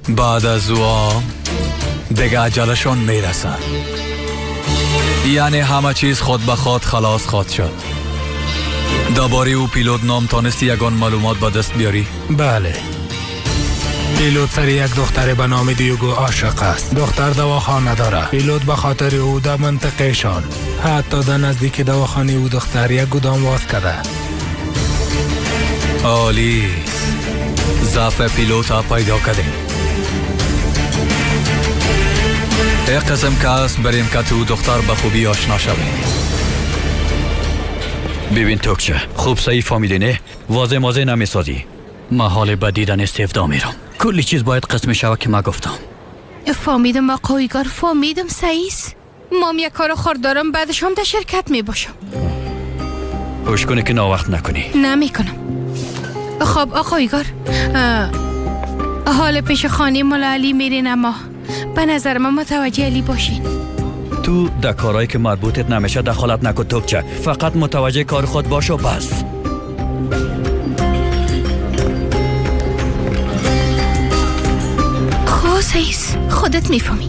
بعد از او دیگه عجلشون میرسه. یعنی همه چیز خود به خود خلاص خواهد شد. درباره او پیلوت نام تانستی یگان معلومات به دست بیاری؟ بله. پیلوت سر یک دختر به نام دیوگو عاشق است. دختر دواخانه داره. پیلوت به خاطر او در منطقه شان حتی در نزدیک دواخانه او دختر یک گودام واز کرده. عالی. ضعف پیلوت ها پیدا کردیم. یک قسم که است بریم که تو دختر به خوبی آشنا شویم. ببین توکچه، خوب صحیح فهمیدی نه؟ واضح مازه نمیسازی. ما حال به دیدن سفدا میرم. کلی چیز باید قسم شوه که ما گفتم. فهمیدم آقا ایگار، فهمیدم سعیس. مام یک کار خور دارم، بعدش هم در شرکت می باشم. هوش کنی که ناوقت نکنی. نمی کنم. خب آقا ایگار، حال پیش خانه ملا علی میرین، اما به نظر من متوجه علی باشین. تو در کارهایی که مربوطت نمیشه دخالت نکن توکچه. فقط متوجه کار خود باش و بس. خب سعیس، خودت میفهمی.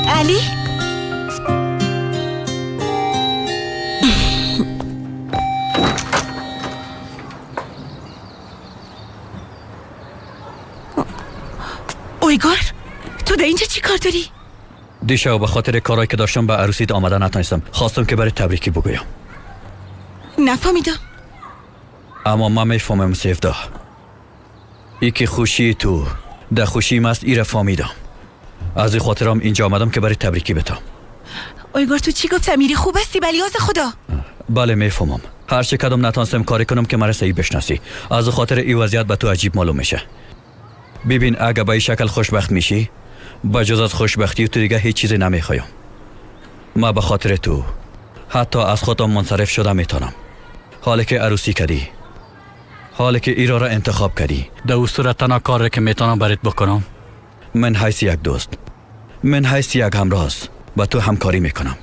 علی؟ اویگار، تو در اینجا چی کار داری؟ دیشب به خاطر کارهایی که داشتم به عروسیت آمده نتونستم. خواستم که برای تبریکی بگویم. نفهمیدم. اما من میفهمم سیفدا. ای که خوشی تو در خوشی ماست، ای را فهمیدم. از این خاطرم اینجا آمدم که برای تبریکی بتام. اویگار تو چی گفت؟ امیری خوب هستی بلیاز خدا؟ بله میفهمم. هر چه کدام نتونستم کاری کنم که مرا صحیح بشناسی. از خاطر این وضعیت به تو عجیب معلوم میشه. ببین اگه به این شکل خوشبخت میشی، با جز از خوشبختی تو دیگه هیچ چیزی نمیخوایم. ما به خاطر تو حتی از خودم منصرف شده میتونم. حالی که عروسی کردی، حالی که ایرا را انتخاب کردی، در او صورت تنها کاری که میتونم برات بکنم، من حیث یک دوست، من حیث یک همراز با تو همکاری میکنم.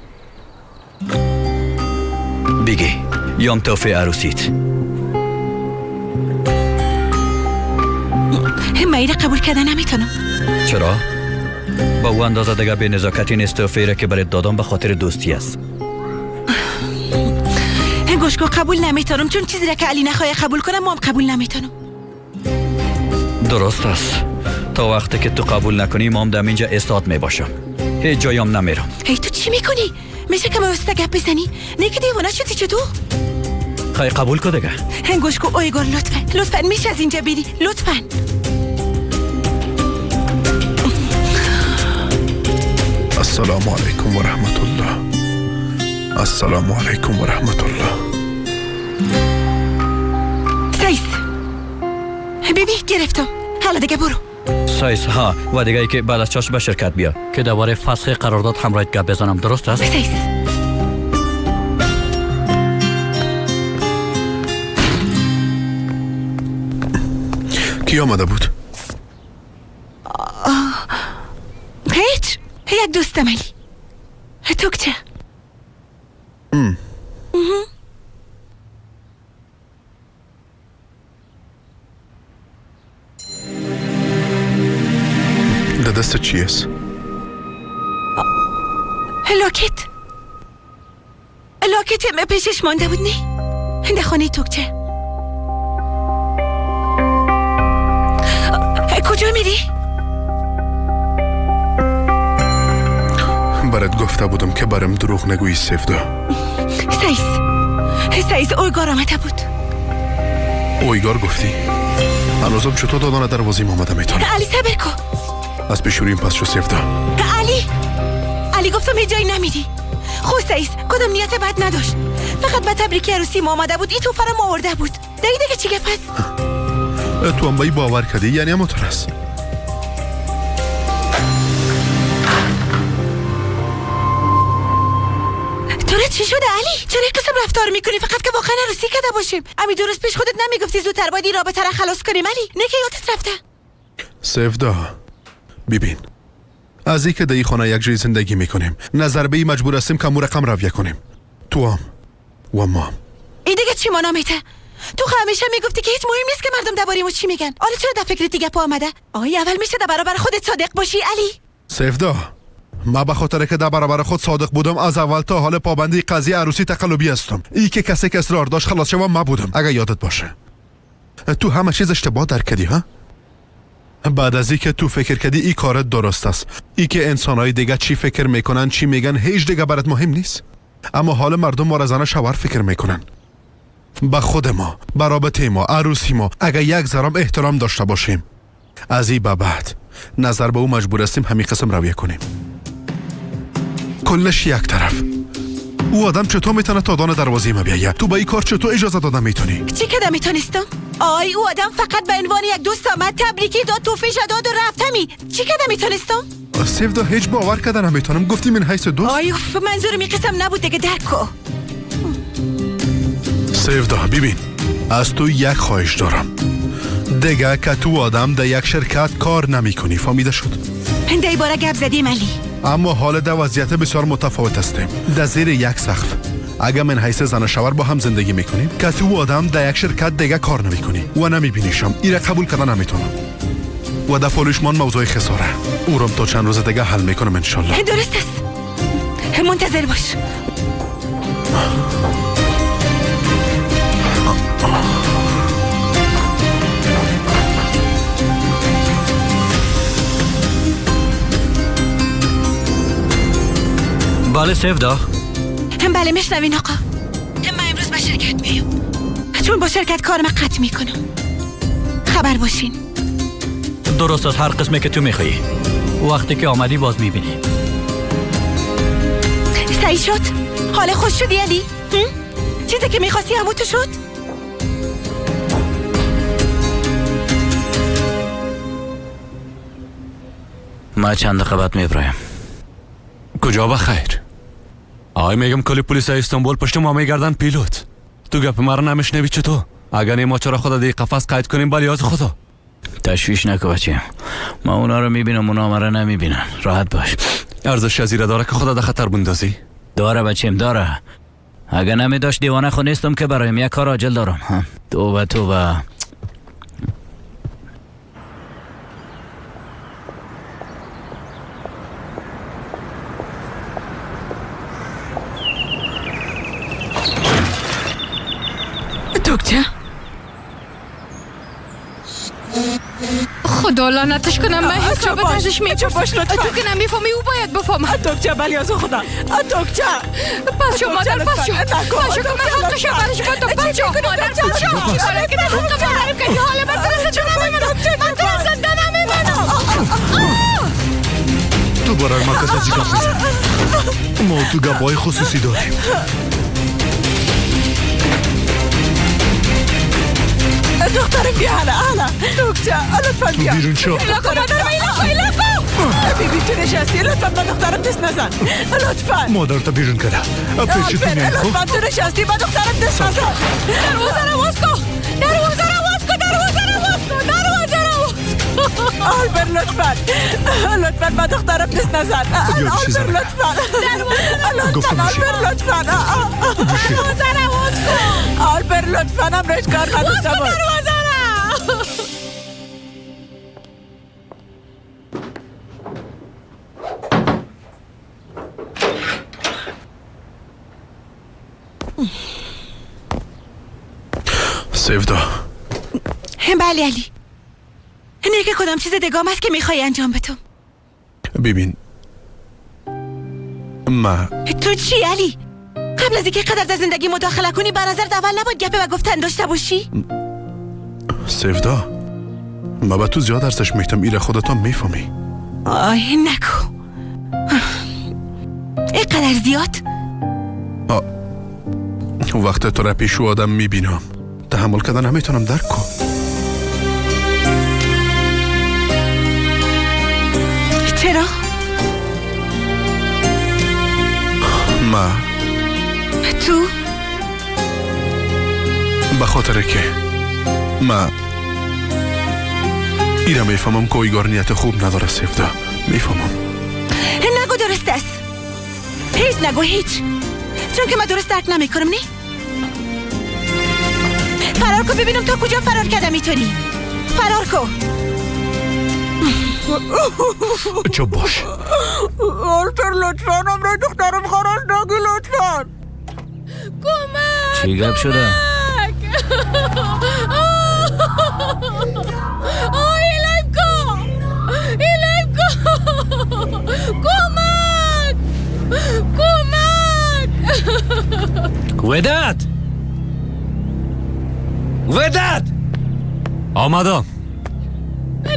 بگی یام توفی عروسیت. من ایره قبول کردن نمیتونم. چرا؟ با او اندازه دیگه به نزاکتی نیست توفی را که برات دادم به خاطر دوستی است. گوش کن، قبول نمیتونم، چون چیزی را که علی نخواه قبول کنم ما هم قبول نمیتونم. درست است. تا وقتی که تو قبول نکنی ما هم در اینجا استاد میباشم. هیچ جایم نمیرم. هی تو چی میکنی؟ میشه که واسه گپ بزنی؟ نه که دیوانه شدی چطور؟ خیلی قبول کن دیگه. گوش کن اویگار، لطفا لطفا میشه از اینجا بری، لطفا. السلام علیکم و رحمت الله. السلام علیکم و رحمت الله. سیس ببین گرفتم، حالا دیگه برو. سایس ها و دیگه ای که بعد از چاش به شرکت بیا که دوباره فسخ قرارداد همراهت گپ بزنم، درست است؟ سیس کی آمده بود؟ هیچ، یک دوستم علی. توکچه. در دست چی است؟ لاکت. لاکت پیشش مانده بود نه؟ در خانه توکچه. کجا میری؟ برات گفته بودم که برم دروغ نگویی سفدا. سیس سیس اویگار آمده بود. اویگار گفتی؟ هنوزم چطور دادن دروازه آمده میتونه؟ علی صبر کن. از پیشوریم پس شو سفدا. علی علی گفتم هیچ جایی نمیری. خب سیس کدام نیت بد نداشت، فقط به تبریک عروسی ما آمده بود، این توفه را آورده بود. دیگه چی گپ است؟ تو هم باید باور کردی، یعنی هم است. تو را چی شده علی؟ چرا قسم رفتار میکنی؟ فقط که واقعا عروسی کرده باشیم. امی درست پیش خودت نمیگفتی زودتر باید این رابطه را خلاص کنیم علی؟ نه که یادت رفته. سفدا ببین، از اینکه در این خانه یک جای زندگی میکنیم نظر به این مجبور هستیم که مو رقم رویه کنیم. تو هم و ما هم. این دیگه چی مانا میته؟ تو همیشه میگفتی که هیچ مهم نیست که مردم درباره ما چی میگن. حالا چرا در فکر دیگه پا آمده؟ آی اول میشه در برابر خودت صادق باشی علی. سفدا ما به خاطر که در برابر خود صادق بودم از اول تا حال پابندی قضیه عروسی تقلبی هستم. ای که کسی که اصرار داشت خلاص شوم ما بودم. اگه یادت باشه تو همه چیز اشتباه درک کردی ها؟ بعد از اینکه تو فکر کردی ای کارت درست است، ای که انسانهای دیگه چی فکر میکنن چی میگن هیچ دیگه برات مهم نیست. اما حال مردم ما را زن شوهر فکر میکنن. به خود ما، به رابطه ما، عروسی ما اگه یک ذره احترام داشته باشیم از این به بعد نظر به او مجبور هستیم همین قسم رویه کنیم. کلش یک طرف. او آدم چطور میتونه تا دان دروازه ما بیایه؟ تو با این کار چطور اجازه داده میتونی؟ چی کده میتونستم؟ آی او آدم فقط به عنوان یک دوست آمد، تبریکی داد، توفیش داد و رفت. همی چی کده میتونستم؟ سیفدا هیچ باور کده نمیتونم. گفتی من حیث دوست؟ آی منظورم این قسم نبود دیگه، درک کو. سیفدا ببین، از تو یک خواهش دارم دیگه که تو آدم در یک شرکت کار نمیکنی، فهمیده شد؟ هنده باره گپ زدیم علی. اما حال در وضعیت بسیار متفاوت هستیم. در زیر یک سقف اگر من حیث زن و شوهر با هم زندگی میکنیم که تو آدم در یک شرکت دیگه کار نمیکنی و نمیبینیشم، ایره قبول کردن نمیتونم و در پالوشمان موضوع خساره او را تا چند روز دیگه حل میکنم انشالله. درست است، منتظر باش. بله سیفدا. بله میشنوین آقا، من امروز به شرکت میام چون با شرکت کارم قطع میکنم. خبر باشین. درست از هر قسمی که تو میخوایی. وقتی که آمدی باز میبینی. صحیح شد؟ حال خوش شدی علی؟ چیزی که میخواستی همون تو شد؟ ما چند دقیقه بعد میبرایم. کجا بخیر؟ آی میگم کلی پلیس استانبول پشت ما میگردن پیلوت. تو گپ مرا نمیشنوی چطور؟ اگر ما چرا خدا دی قفس قید کنیم بلیاز خدا. تشویش نکن بچه، ما اونا رو میبینم اونا مرا نمیبینن. راحت باش. ارزش از ایره داره که خدا در خطر بندازی؟ داره بچیم داره. اگر نمیداشت دیوانه خو نیستم که برایم یک کار عاجل دارم. توبه توبه. دکتر خدا لعنتش کنم، من حساب ازش میپرسم. تو که نمیفهمی او باید بفهمه. دکتر بلی از خدا دکتر پس شو مادر، پس شو پس شو که من حقش برش بدم. پس شو مادر، پس شو آره که حق من که حالا من تو را زنده نمیمانم، من تو را زنده نمیمانم. تو برای ما کسی گپ میزنی؟ ما تو گپای خصوصی داریم. دخترم بیا هلا هلا دکتر لطفا بیا تو بیرون شو. ایلاکو مادرم ایلاکو ایلاکو بیبی تو نشستی لطفا با دخترم دست نزن لطفا. مادر تا بیرون کرده پیش تو میای. لطفا تو نشستی با دخترم دست نزن. دروازه رو باز کن، دروازه رو باز کن، دروازه رو باز کن، دروازه رو باز کن. آلبر لطفا لطفا با دخترم دست نزن. آلبر لطفا گفتم آلبر لطفا دروازه رو باز کن. آلبر لطفا امرش کار نداشته باش. سیفدا. بله علی، نه که کدام چیز دگام است که میخوای انجام بدم؟ ببین ما تو چی علی؟ قبل از اینکه قدر در زندگی مداخله کنی به نظر اول نباید گپه و گفتن داشته باشی؟ سیفدا ما به تو زیاد ارزش میتم، ایره خودت میفهمی. آی نکو اینقدر زیاد؟ وقت تو را پیش آدم میبینم تحمل کردن نمیتونم، درک کن. چرا؟ ما Ту ба хотире ки ма ира мефаҳмам, ки Ойгор нияти хуб надорад. Севда, мефаҳмам. Нагӯ дуруст аст. Ҳеҷ нагӯ, ҳеҷ. Чунки ман дуруст дарк намекунам, не? Фарор кун, бибинам то куҷо фарор карда метавонӣ. Фарор кун. Чуп бош. Артур, лутфан ҳамроҳи духтарам харос нагӣ, лутфан. Кӯмак! Чӣ гап шуда? Илайко! Илайко! Кӯмак! Кӯмак! Ведат! Ведат! Омадам.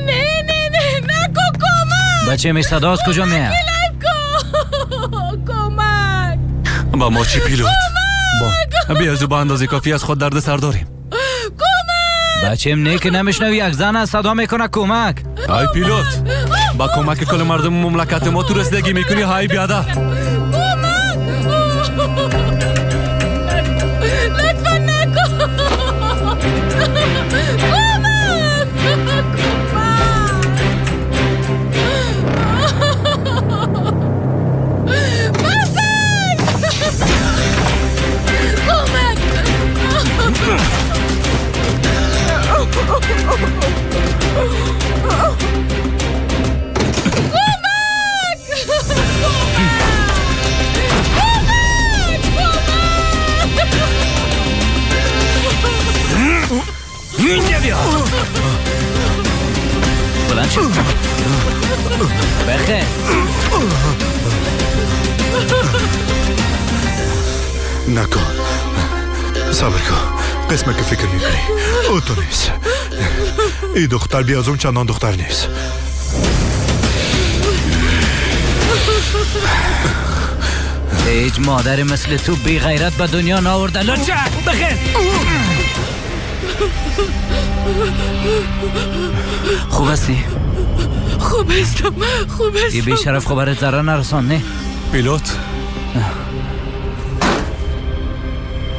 Не, не, не, нагӯ, кӯмак! Бачаем, садо аз куҷо меяд? Илайко! Кӯмак! Ба мо чӣ, пилот? Биазу ба андози кофӣ аз худ дарди сар дорем. Бачаем, не ки намешнавӣ, як зан аст, садо мекунад кӯмак. Ай пилот, ба кӯмаки кулли мардуми мамлакати мо ту расидагӣ мекунӣ, ҳай биадаб. Кӯмак! Лутфан нагӯ! Кӯмак! Кӯмак! Басак! Кӯмак! Инҷа биё! Баланд шуд. Бахайр. Накун, сабр кун. Қисме ки фикр мекунӣ, ӯ ту нест. И духтар биазум чандон духтар нест. Ҳеҷ модаре мисли ту беғайрат ба дунё наоварда. Лучак, бихез! Хуб ҳастӣ? Хуб ҳастам, хуб И ҳастам. бешараф хабарат зарар нарасонд, не? Пилот,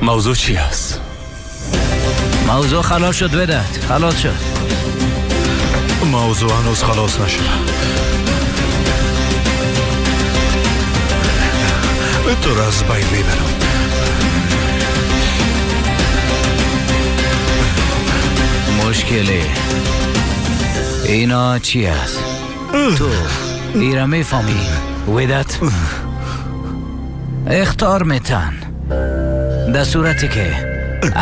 мавзӯъ чӣ аст? Мавзӯъ халос шуд, Ведат, халос шуд. Мавзӯъ ҳанӯз халос нашуда. Туро аз байн мебарам. Мушкиле ино чӣ аст? Ту ира мефаҳмӣ, Ведат? Ихтор метан. Дар сурате ки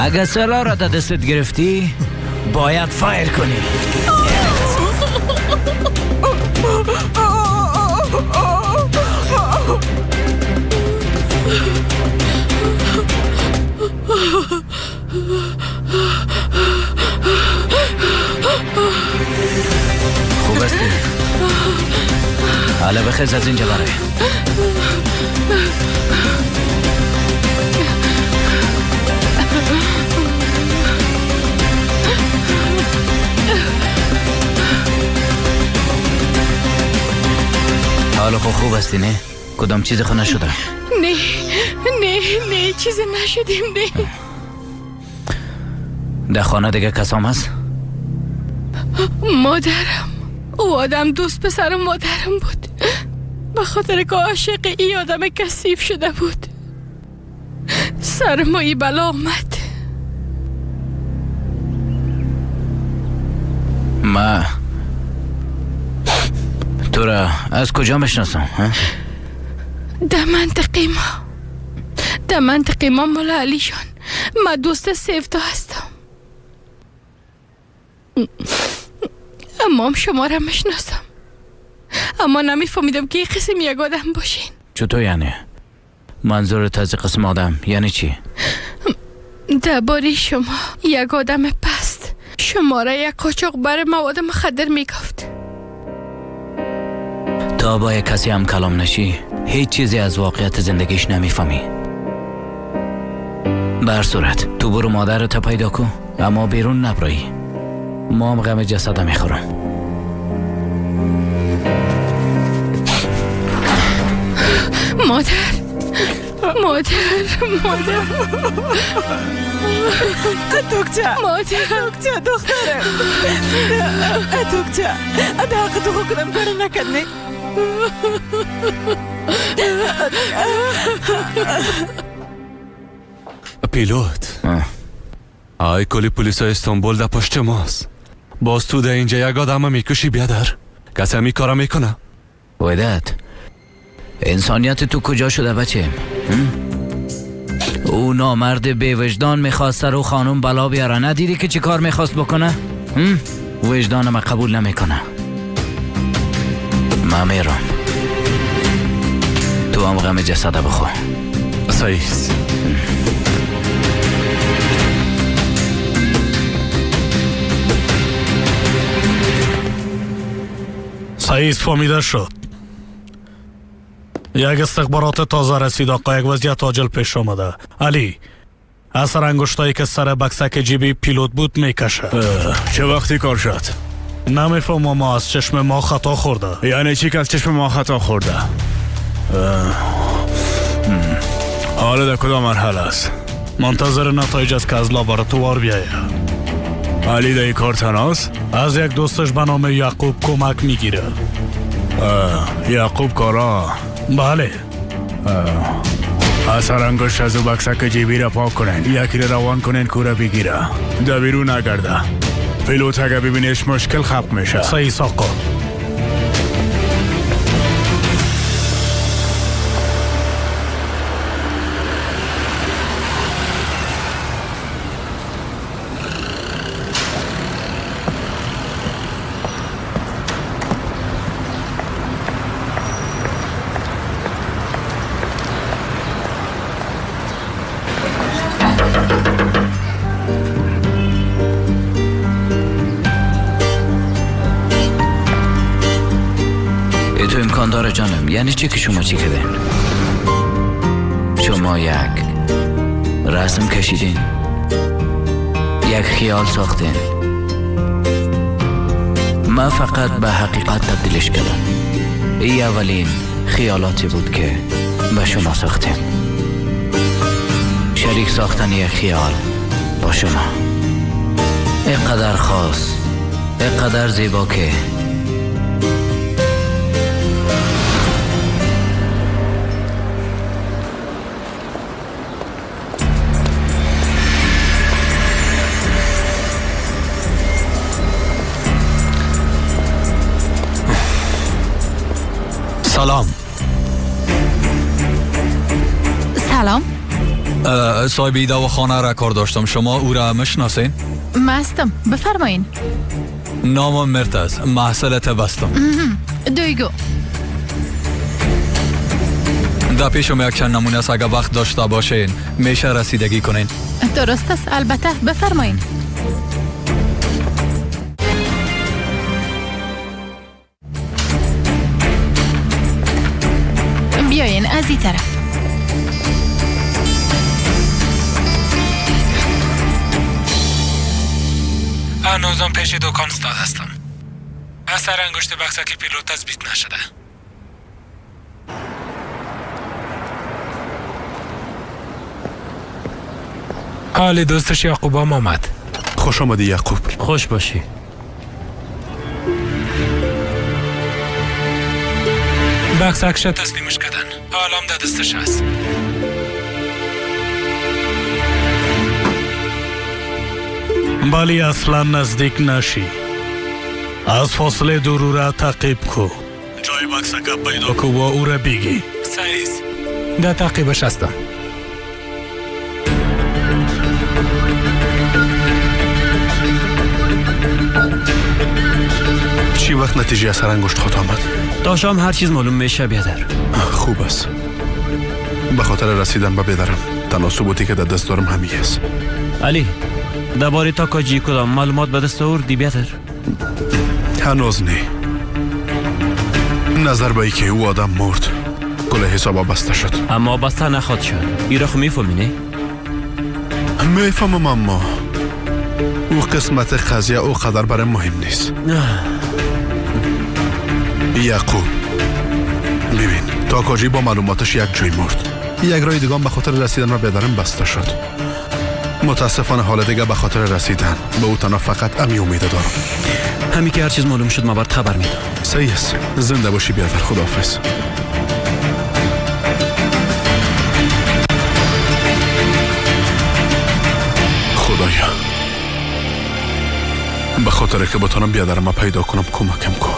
агар силоҳро дар дастат гирифтӣ, бояд файр кунӣ. Хуб ҳастӣ? Ҳала бихез, аз инҷа барой. Ҳоло хуб хуб ҳастӣ, не? Кудом чизе хо нашуда? Не, не, не, чизе нашудем, не. Дар хона дига касом ҳаст? Модарам. Ӯ одам дӯст писару модарам буд. Ба хотире ки ошиқи ин одами касиф шуда буд, сари мо ин бало омад. Ма тура аз куҷо мешиносам? Дар мантиқи мо, дар мантиқи мо, мулло Алиҷон, ман дӯсти Севдо ҳастам. Аммо шуморо мешиносам, аммо намефаҳмидам ки ин қисм як одам бошин. Чутур яъне? Манзурат аз ин қисм одам яъне чӣ? Дар бораи шумо як одами паст шуморо як қочоқбари маводи мухаддир мегуфт. То бо як касе ҳам калом нашӣ, ҳеҷ чизе аз воқеияти зиндагиш намефаҳмӣ. Ба ҳар сурат, ту буру модарата пайдо кун, аммо берун наброӣ. Мо ҳам ғами ҷасада мехӯрам. Модар, مادر مادر توکچه مادر توکچه دخترم توکچه ده حق تو کدام کار نکردی. پیلوت آی کلی پلیس استانبول در پشت ماست. باز تو در اینجا یک آدم میکشی بیادر. کسی همی کارا میکنه. وداد انسانیت تو کجا شده بچه؟ او نامرد بی وجدان میخواست سر او خانم بلا بیاره. ندیدی که چی کار میخواست بکنه؟ وجدان ما قبول نمیکنه. من میرم، تو هم غم جسد بخور. صحیح. سعید فهمیده شد. یک استخبارات تازه رسید آقا. یک وضعیت عاجل پیش آمده. علی اثر انگشتایی که سر بکسک جیبی پیلوت بود میکشه. چه وقتی کار شد؟ نمیفهمم، ما از چشم ما خطا خورده. یعنی چی که از چشم ما خطا خورده؟ حالا در کدام مرحله است؟ منتظر نتایج است که از لابراتوار بیاید. علی در این کار تنهاست؟ از یک دوستش به نام یعقوب کمک میگیره. یعقوب کارا؟ بله. اثر انگشت از او بکسک جیبی را پاک کنین، یکی را روان کنین کوره بگیره، در بیرون نگرده. پیلوت اگه ببینیش مشکل خلق میشه. صحیح آقا. تو امکان داره جانم. یعنی چی که شما چی کردین؟ شما یک رسم کشیدین، یک خیال ساختین. من فقط به حقیقت تبدیلش کردم. ای اولین خیالاتی بود که به شما ساختیم. شریک ساختن یک خیال با شما اینقدر خاص، اینقدر زیبا که سلام. سلام. صاحب دواخانه را کار داشتم. شما او را میشناسین؟ مستم، بفرمایین. نامم مرتز، محصل طب هستم. دویگو. در پیشم یک چند نمونه است، اگر وقت داشته باشین میشه رسیدگی کنین. درست است، البته، بفرمایین. بیاین از این طرف. هنوزم پیش دکان استاد هستم. اثر انگشت بکسک پیلوت تثبیت نشده. حال دوستش یعقوب هم آمد. خوش آمدی یعقوب. خوش باشی. بکسکش تسلیمش کردن. حالام در دستش هست. ولی اصلا نزدیک نشی. از فاصله دور او را تعقیب کو. جای بکسک پیدا کو و او را بگی. سعید در تعقیبش هستم. چی وقت نتیجه اثر انگشت خود آمد؟ تا شام هر چیز معلوم میشه بیادر. خوب است. به خاطر رسیدن به بیدرم تنها ثبوتی که در دست دارم همین است. علی درباره تاکاجی کدام معلومات به دست آوردی بیادر؟ هنوز نه. نظر به که او آدم مرد کل حسابا بسته شد. اما بسته نخواد شد. ای را خو میفهمی نه؟ میفهمم، اما او قسمت قضیه او قدر برای مهم نیست. یعقوب ببین، تاکاجی با معلوماتش یک جای مرد. یک راه دیگه به خاطر رسیدن و بیادرم بسته شد. متاسفانه حال دیگه به خاطر رسیدن به او تنها فقط امی امید دارم. همی که هر چیز معلوم شد ما برات خبر میدم. صحیح است. زنده باشی بیادر. خداحافظ. خدایا به خاطر که بتونم بیادرم پیدا کنم کمکم کن.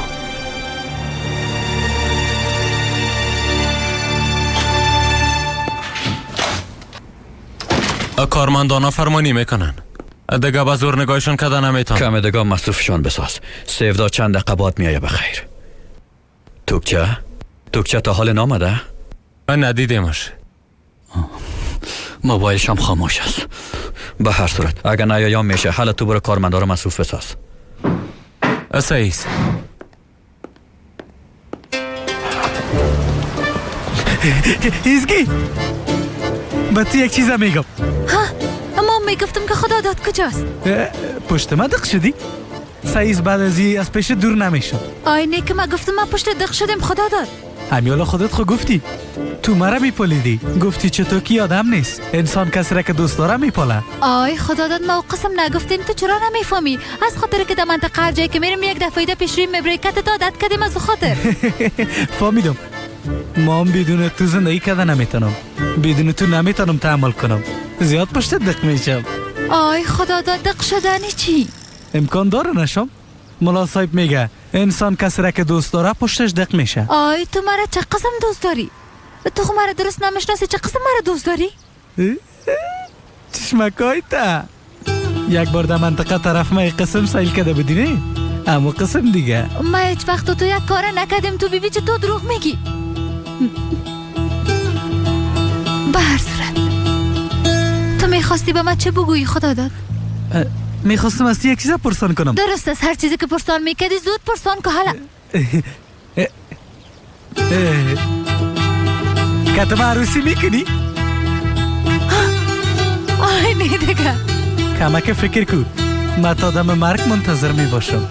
کارمندانا فرمانی میکنن. دیگه با زور نگاهشان کده نمیتونم. کم دیگه مصروفشان بساز. سیودا چند دقیقه بعد میایه. بخیر. توکچه؟ توکچه تا حال نامده؟ ندیدیمش. موبایلش هم خاموش است. به هر صورت اگر نیایم میشه. حالا تو برو کارمندا رو مصروف بساز. صحیح است. ایزگی به تو یک چیز میگم. ها اما میگفتم که خدا داد کجاست؟ پشت ما دق شدی؟ سعیز بعد از از پیش دور نمیشم. آینه که ما گفتم ما پشت دق شدیم خدا داد. همیالا خودت خو گفتی تو مرا میپالیدی. گفتی چطور که یادم نیست انسان کسی را که دوست داره میپاله. آی خدا داد ما قسم نگفتیم. تو چرا نمیفهمی؟ از خاطر که در منطقه هر جایی که میریم یک دفعه ده پیش روی مبرکت دادت کردیم از خاطر. فهمیدم. ما هم بدون تو زندگی کرده نمیتونم. بدون تو نمیتونم تحمل کنم. زیاد پشت دق میشم. آی خدا داد دق شدنی چی؟ امکان داره نشم؟ ملا صاحب میگه انسان کسی را که دوست داره پشتش دق میشه. آی تو مرا چه قسم دوست داری؟ تو خو مرا درست نمیشناسی، چه قسم مرا دوست داری؟ چشمکای تا یک بار در منطقه طرف ما قسم سیل کرده بودی نه؟ اما قسم دیگه ما هیچ وقت تو یک کار نکردیم. تو بیبی چه تو دروغ میگی؟ به هر صورت تو میخواستی به من چه بگویی خدا داد؟ میخواستم از یک چیز پرسان کنم. درست است. هر چیزی که پرسان میکردی زود پرسان که. حالا که تو عروسی میکنی؟ آی نه دیگه کمک فکر کو. من تا دم مرگ منتظر میباشم.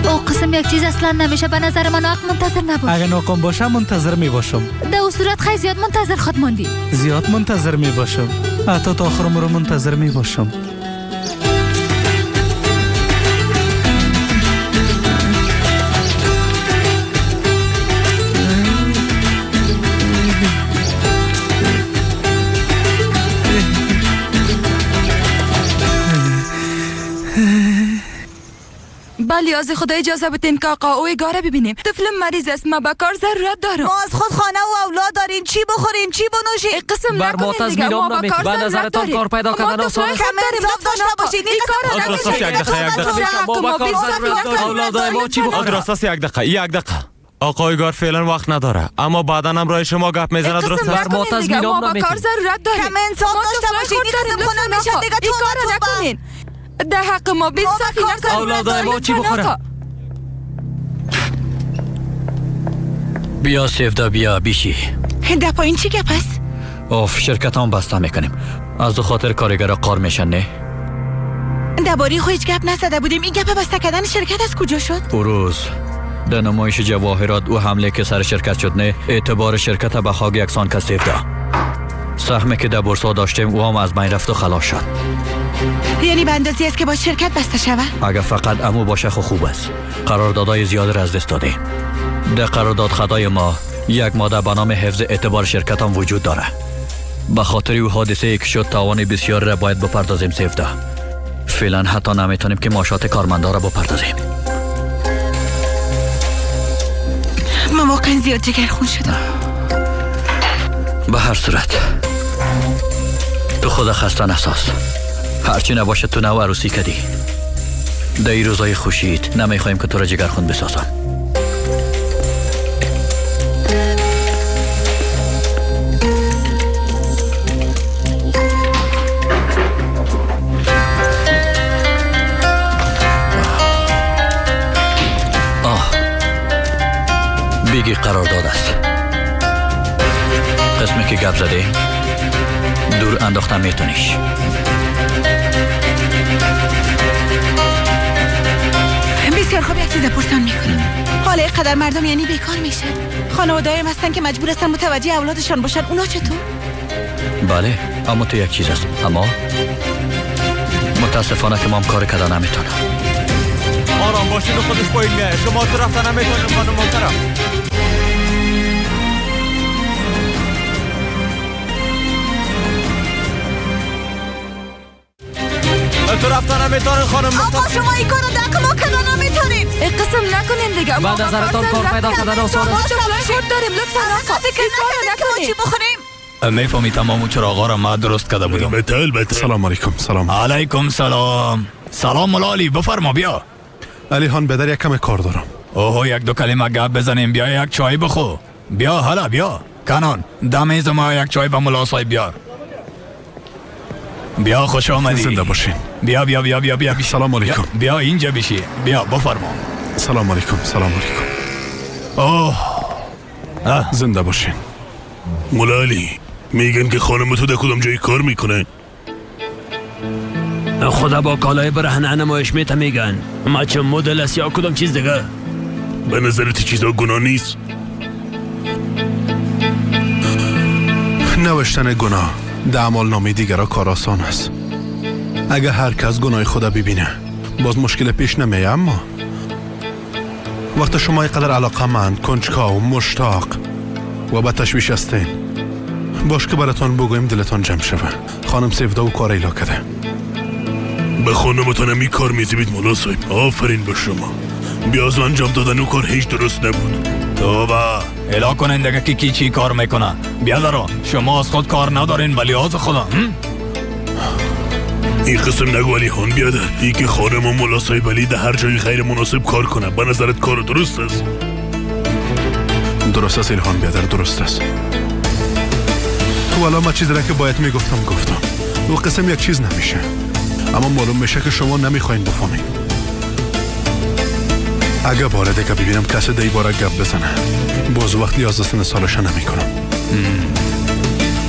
او قسم یک چیز اصلا نمیشه. به نظر من حق منتظر نباش. اگر ناکام باشم منتظر میباشم. در او صورت خیلی زیاد منتظر خود ماندی. زیاد منتظر میباشم. حتی تا آخر عمر منتظر میباشم. بله از خدا اجازه بدین که آقا اوی گاره ببینیم. طفلم مریض است، ما به کار ضرورت دارم. ما از خود خانه و اولاد داریم، چی بخوریم چی بنوشیم؟ قسم نکنین دیگه، ما به کار ضرورت داریم. کار پیدا کردن آسان است. کم انصاف داشته باشید. این قسم یک دقیقه یک دقیقه. آقای گار فعلا وقت نداره، اما بعدا هم رای شما گپ میزنه. درست است؟ ما تضمین ما به کار ضرورت داریم. کم انصاف داشته باشید. این قسم خونه میشه دیگه. تو نکنین در حق ما بی‌انصافی نکنین. اولادای ما چی بخورن؟ بیا سیفدا بیا بیشی. در پایین چی گپ است؟ اوف شرکت هم بسته میکنیم. از خاطر کارگرا قار میشن نه؟ درباره خو هیچ گپ نزده بودیم. این گپ بسته کردن شرکت از کجا شد؟ روز در نمایش جواهرات او حمله که سر شرکت شد نه، اعتبار شرکت به خاک یکسان کرد سیفدا. سهمی که در بورس داشتیم او هم از بین رفت و خلاص شد. یعنی به اندازی است که با شرکت بسته شود؟ اگر فقط امو باشه خو خوب است. قراردادهای زیاد را از دست دادیم. در قرارداد خطای ما یک ماده به نام حفظ اعتبار شرکت هم وجود داره. به خاطر او حادثه که شد تاوان بسیار را باید بپردازیم سیفدا. فعلا حتی نمیتونیم که معاشات کارمندا را بپردازیم. من واقعا زیاد جگرخون شدم. به هر صورت تو خدا خسته نساز. هرچی نباشه تو نو عروسی کدی. در این روزای خوشیت نمیخوایم که تو را جگرخون بسازم. آه بیگی قرارداد است. قسمی که گپ زده دور انداختن میتونیش. بسیار خوب، یک چیز پرسان میکنم. حالا اینقدر مردم یعنی بیکار میشن. خانواده‌ایم هستن که مجبور هستن متوجه اولادشان باشن، اونا چطور؟ بله، اما تو یک چیز است، اما متاسفانه که ما هم کار کردن نمیتونم. آرام باشین و خودش پایین میایه. شما تو رفتن نمیتونیم خانم محترم. تو رفتن نمیتونین خانم محترم. آقا شما این کارو دق ما کردن نمیتونید. قسم نکنین دیگه. بعد از نظرتان کار پیدا کردن آسان است. ما خود داریم، لطفا آقا فکر نکنید چی بخوریم. میفهمی تمام چراغا را ما درست کرده بودم. البته. سلام علیکم. سلام علیکم. سلام سلام مولا علی، بفرما بیا. علی خان بدر یک کم کار دارم. اوه یک دو کلمه گپ بزنیم. بیا یک چای بخو. بیا حالا بیا کنان دم ما یک چای به مولا صاحب بیار. بیا خوش آمدی. زنده باشین. بیا بیا بیا بیا بیا. سلام علیکم. بیا اینجا بشی. بیا بفرما. سلام علیکم. سلام علیکم. اوه زنده باشین. مولا علی میگن که خانم تو در کدام جای کار میکنه؟ خدا با کالای برهنه نمایش میته میگن. ما چه مدل است یا کدام چیز دیگه؟ به نظرت چیزا گناه نیست؟ نوشتن گناه در اعمال نامه دیگرا کار آسان است. اگه هر کس گناه خدا ببینه باز مشکل پیش نمیه. اما وقت شما اینقدر علاقه‌مند، کنجکاو، مشتاق و به تشویش هستین، باش که براتان بگویم دلتان جمع شوه. خانم سیفدا و کار ایلا کرده. به خانمتان هم این کار میزیبید مولا صاحب. آفرین به شما. بیاز انجام دادن او کار هیچ درست نبود. توبه الا کنین دیگه که کی چی کار میکنه. بیادران شما از خود کار ندارین ولی از خدا. این قسم نگو علی خان بیادر. ای که خانم و مولا صاحب علی در هر جای غیر مناسب کار کنه به نظرت کار درست است؟ درست است الهان بیادر، درست است. والا ما چیزی را که باید میگفتم گفتم. او قسم یک چیز نمیشه، اما معلوم میشه که شما نمیخواین بفهمین. اگه باره دیگه ببینم کسی دی باره گپ بزنه باز وقت 11 سن سالشه نمیکنم.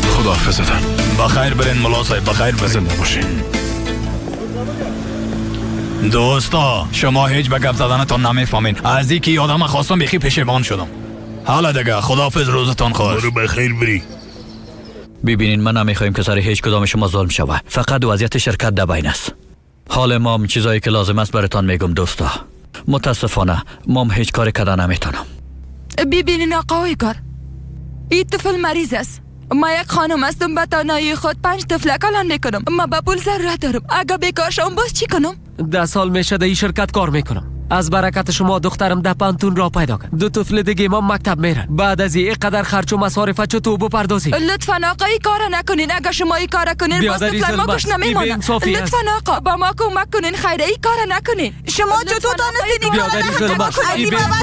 خداحافظتان. بخیر برین مولا صاحب، بخیر برین. زنده باشین. دوستا شما هیچ به گپ زدنتان نمیفهمین. از اینکه آدم خواستم بیخی پشیمان شدم. حالا دیگه خداحافظ، روزتان خوش. برو بخیر بری. ببینین من نمیخوایم که سر هیچ کدام شما ظلم شود. فقط وضعیت شرکت در بین است. حال ما چیزایی که لازم است براتان میگم دوستا. متاسفانه ما هیچ کار کردن نمیتونم. ببینین آقای کار، این طفل مریض است. ما یک خانم هستم، به تنهایی خود 5 طفل کلان میکنم. ما به پول ضرورت دارم. اگه بیکار شم باز چی کنم؟ 10 سال میشه در این شرکت کار میکنم. از برکت شما دخترم ده پانتون را پیدا کرد. 2 طفل دیگه ما مکتب میرن. بعد از این قدر خرچ و مصارف چطور بپردازیم؟ لطفا آقا این کار نکنین. اگه شما این کار کنین باز طفل ما گوش نمیمونه. لطفا آقا با ما کمک کنین، خیره این کار نکنین. شما چطور دانستین این کار نکنین؟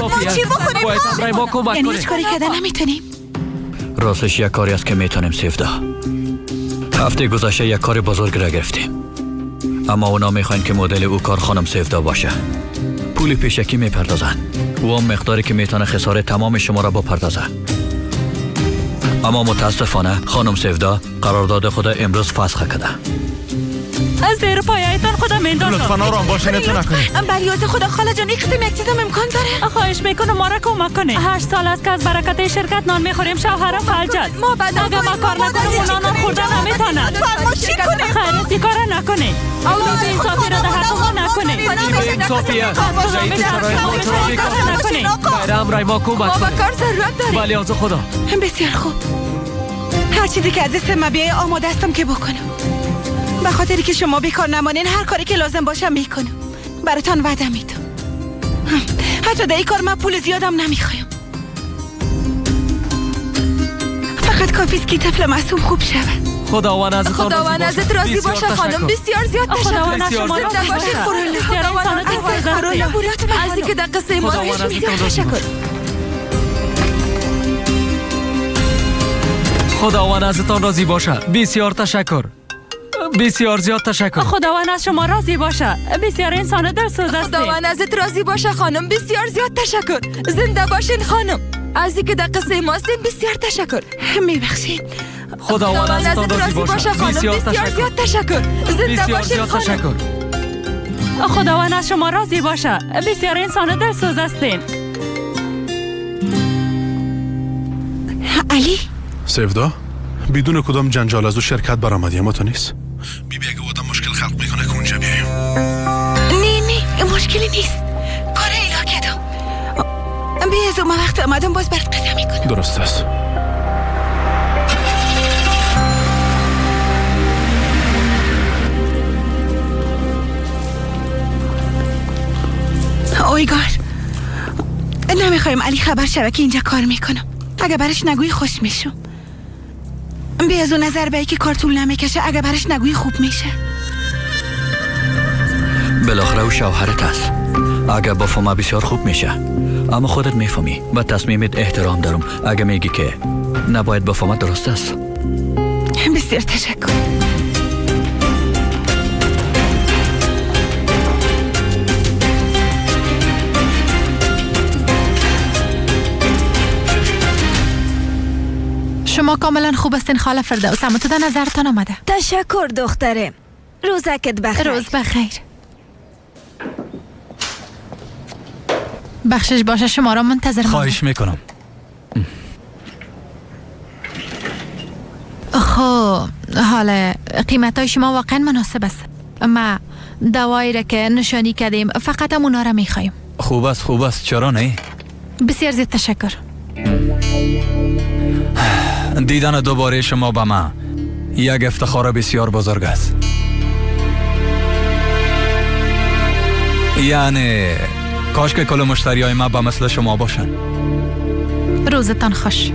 ما چی بخوریم؟ ما کمک یعنی هیچ کاری کردن نمیتونیم. راستش یک کاری است که میتونیم سیفدا. هفته گذشته یک کار بزرگ را گرفتیم، اما اونا میخواین که مدل او کار خانم سیفدا باشه. پول پیشکی میپردازن و هم مقداری که میتونه خساره تمام شما را بپردازه. اما متاسفانه خانم سیفدا قرارداد خود امروز فسخ کرده. از زیر پایایتان خودم میندازم. لطفا آرام باشین، تو نکنید. بریاز خدا خاله جان، یک قسم یک چیزم امکان داره؟ خواهش میکنم ما را کمک کنید. 8 سال است که از برکت شرکت نان میخوریم. شوهرم فلج است. ما بعد اگه ما کار نکنیم اونا نان خوردن نمیتونن. ما چی کنیم؟ خیر این کار نکنید. اولاد انصافی را در حق ما نکنید. انصافی است. خیر ما کمک ما به کار ضرورت داریم. ولی از خدا. بسیار خوب، هر چیزی که از دست ما بیای آماده هستم که بکنم. به خاطری که شما بیکار نمانین هر کاری که لازم باشم میکنم. براتان وعده میدم. حتی در این کار من پول زیادم نمیخوایم. فقط کافی است که طفل معصوم خوب شود. خداوند ازت راضی باشه خانم. بسیار زیاد تشکر. خداوند از شما راضی باشه. از اینکه در قصه ما بسیار تشکر. خداوند ازتان راضی باشه. بسیار تشکر. بسیار زیاد تشکر. خداوند از شما راضی باشه. بسیار انسان دلسوز هستید. خداوند ازت راضی باشه خانم. بسیار زیاد تشکر. زنده باشین خانم. از اینکه در قصه ما هستین بسیار تشکر. میبخشید. خداوند ازتان راضی باشه خانم. بسیار زیاد تشکر. زنده باشین خانم. خداوند از شما راضی باشه. بسیار انسان دلسوز هستین. علی؟ سفدا بدون کدام جنجال از او شرکت برآمدی، اما تو نیست. بیبی اگه آدم مشکل خلق میکنه که اونجا بیایم. نه نه مشکلی نیست، کار ایلا کردم. بی از اون وقت آمدم باز برات قصه میکنم. درست است. اویگار نمیخوایم علی خبر شوه که اینجا کار میکنم. اگه برش نگویی خوش میشم. بی از اون نظر به که کار طول نمیکشه، اگه برش نگویی خوب میشه. بالاخره او شوهرت است. اگه بفهمه بسیار خوب میشه، اما خودت میفهمی. به تصمیمت احترام دارم. اگه میگی که نباید بفهمه درست است. بسیار تشکر. شما کاملا خوب هستین خاله فردوس، اما تو در نظرتان آمده. تشکر دختره، روزکت بخیر. روز بخیر. بخشش باشه، شما را منتظر. خواهش میکنم. خب حالا قیمت های شما واقعا مناسب است. ما دوایی را که نشانی کردیم فقط هم اونا را میخوایم. خوب است خوب است، چرا نه؟ بسیار زیاد تشکر. دیدن دوباره شما به من یک افتخار بسیار بزرگ است. یعنی کاش که کل مشتری های ما به مثل شما باشن. روزتان خوش.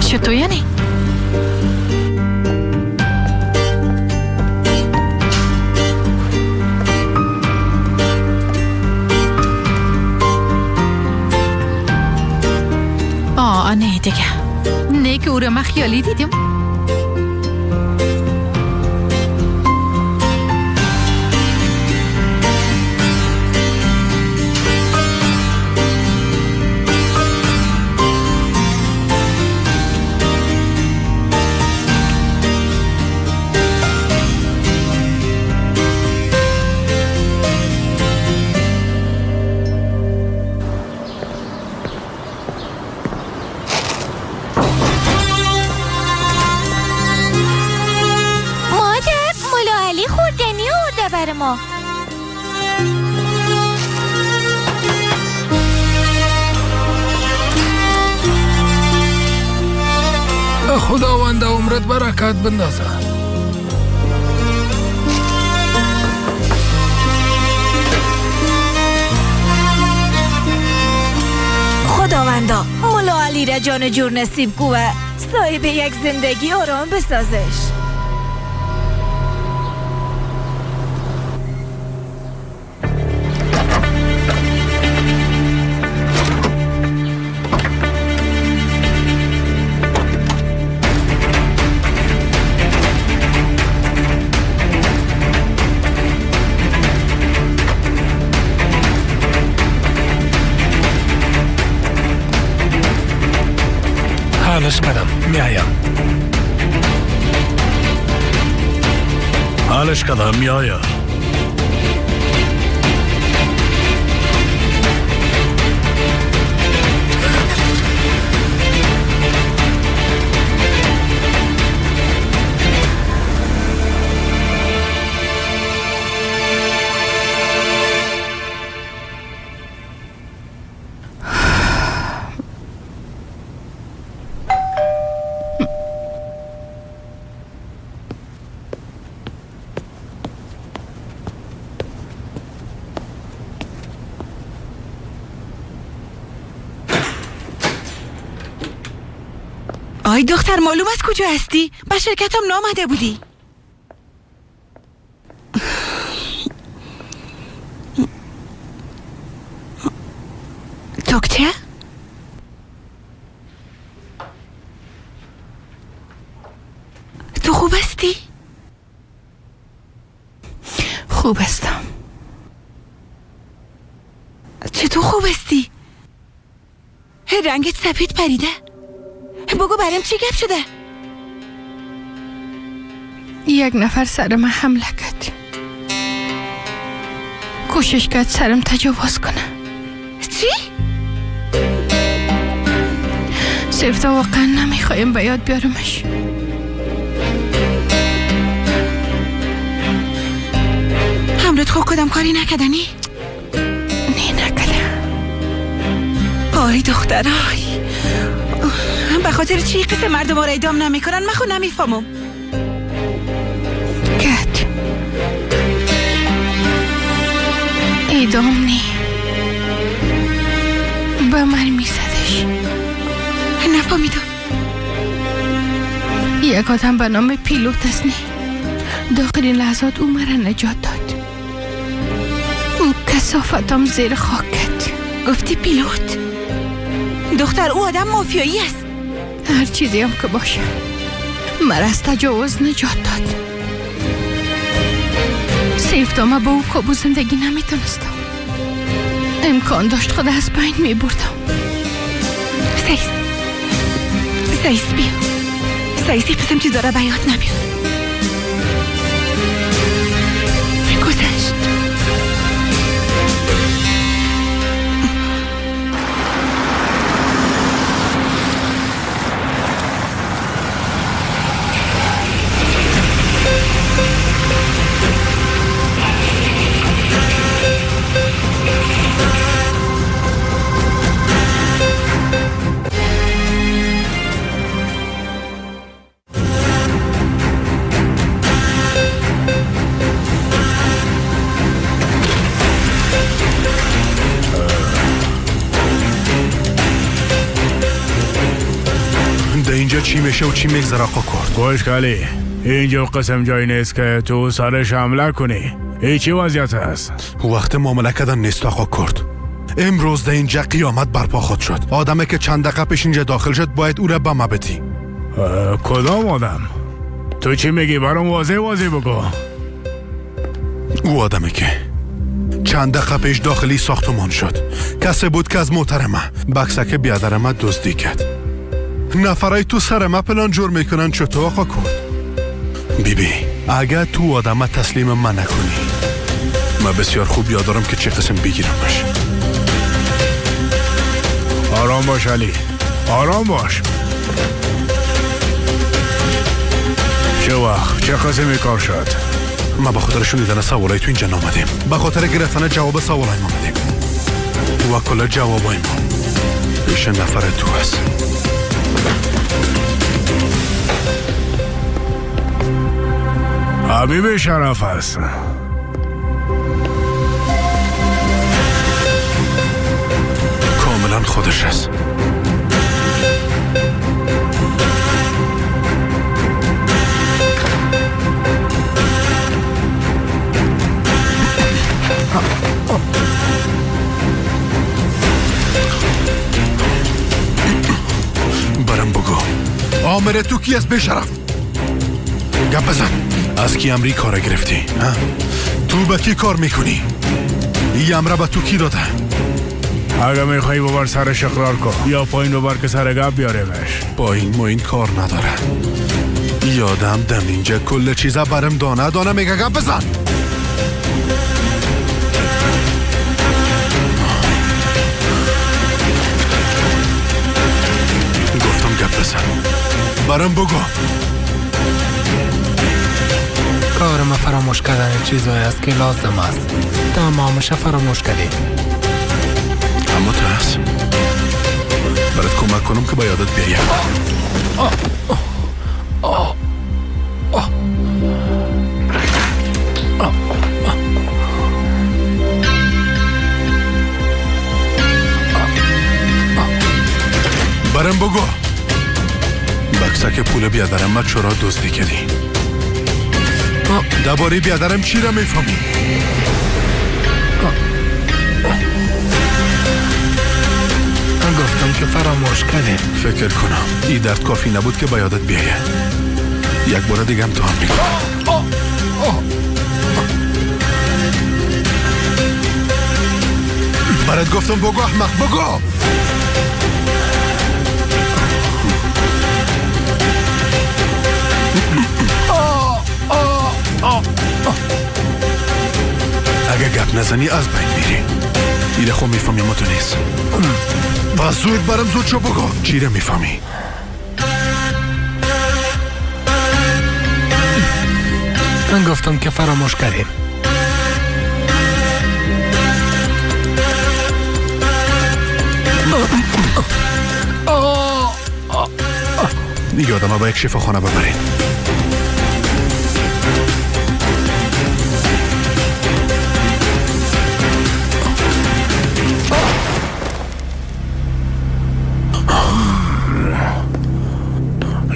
چطور یعنی؟ آه نه دیگه، نه که او را من خیالی دیدم. خداوند عمرت برکت بندازه. خداوندا ملا علی را جان جور نصیب کو و صاحب یک زندگی آرام بسازش. حالش کردم میایم. حالش کردم میایم. آی دختر معلوم از کجا هستی؟ به شرکتم نامده بودی. دکتر؟ تو خوب هستی؟ خوب هستم. چطور خوب هستی؟ رنگت سفید پریده. بگو برام چی گپ شده؟ یک نفر سر من حمله کرد، کوشش کرد سرم تجاوز کنه. چی؟ سفتا واقعا نمیخوایم به یاد بیارمش. حملت خود کدام کاری نکردنی؟ نه نکردم. آی دخترای، به خاطر چی قصه مردم را اعدام نمیکنن؟ من خود نمیفهمم. کت اعدام نی، به من میزدش. نفهمیدم. یک آدم به نام پیلوت است نی، داخل این لحظات او مرا نجات داد. او کثافتم زیر خاک کرد. گفتی پیلوت؟ دختر او آدم مافیایی است. هر چیزی هم که باشه مرا از تجاوز نجات داد. سیفتا ما با او کابو زندگی نمیتونستم. امکان داشت خود از بین میبردم. سیس سیس بیا. سیسی قسم چیز داره به یاد نمیاد. گذشت. اینجا چی میشه و چی میگذره آقا کرد؟ خوش کالی، اینجا قسم جایی نیست که تو سرش حمله کنی. ای چی وضعیت است؟ وقت معامله کردن نیست آقا کرد. امروز در اینجا قیامت برپا خود شد. آدمی که چند دقیقه پیش اینجا داخل شد باید او را به ما بدی. کدام آدم؟ تو چی میگی؟ برام واضح واضح بگو. او آدمی که چند دقیقه پیش داخلی ساختمان شد، کسی بود که از محترمه بکسک بیادرمه دزدی کرد. نفرای تو سر ما پلان جور میکنن. چطور آقا کرد؟ بیبی اگر تو آدم تسلیم من نکنی، من بسیار خوب یاد دارم که چه قسم بگیرمش. آرام باش علی، آرام باش. چه وقت چه قسمی کار شد؟ ما به خاطر شنیدن سوالای تو اینجا نامدیم، به خاطر گرفتن جواب سوالای ما آمدیم و کل جوابای ما پیش نفر تو هست. حبیب شرف است. کاملا خودش است. برم بگو آمر تو کی است بی‌شرف؟ گپ بزن. از کی امری کار گرفتی؟ ها؟ تو به کی کار میکنی؟ این امره به تو کی داده؟ اگه میخوایی ببر سرش اقرار کن یا پایین ببر که سر گپ بیاریمش. پایین ما این کار نداره. یادم دم اینجا کل چیزا برم دانه دانه میگه گپ بزن. گفتم گپ بزن. برم بگو. کار ما فراموش کردن چیزایی است که لازم است. تمامش فراموش کردی. اما ترس برات کمک کنم که با یادت بیایم. برم بگو. بکسک پول بیادرم ما چرا دزدی کردی؟ درباره بیادرم چی را میفهمی؟ گفتم که فراموش کردیم. فکر کنم این درد کافی نبود که به یادت بیاید. یک بار دیگه هم تو هم میکنم. برات گفتم بگو احمق، بگو. اگه گپ نزنی از بین میری. ایره خو میفهمی اما تو نیست. با زود برم زود شو بگو چی را میفهمی؟ من گفتم که فراموش کردیم. یادم با یک شفاخانه ببرین.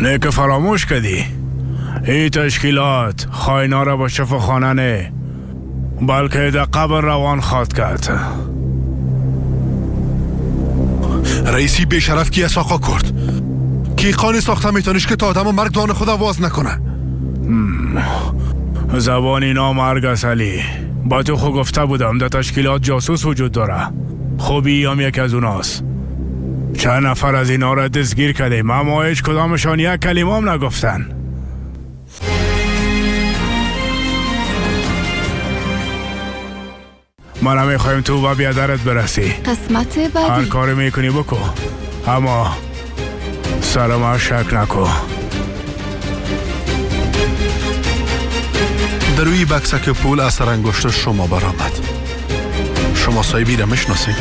نه که فراموش کردی. ای تشکیلات خائنا را با شفاخانه نه بلکه در قبر روان خواد کرد. رئیسی بیشرف کی از آقا کرد؟ کی قانی ساخته میتونیش که تا آدم مرگ دان خدا واز نکنه؟ زبان اینا مرگ است علی. با تو خو گفته بودم در تشکیلات جاسوس وجود داره. خوبی هم یک از اوناست. چند نفر از اینا را دستگیر کردیم اما هیچ کدامشان یک کلمه هم نگفتن. ما نمیخوایم تو با بیادرت برسی. قسمت بعدی هر کاری میکنی بکو، اما سر ما شک نکو. در روی بکسک پول از سر انگشت شما برآمد. شما صاحبی را میشناسید؟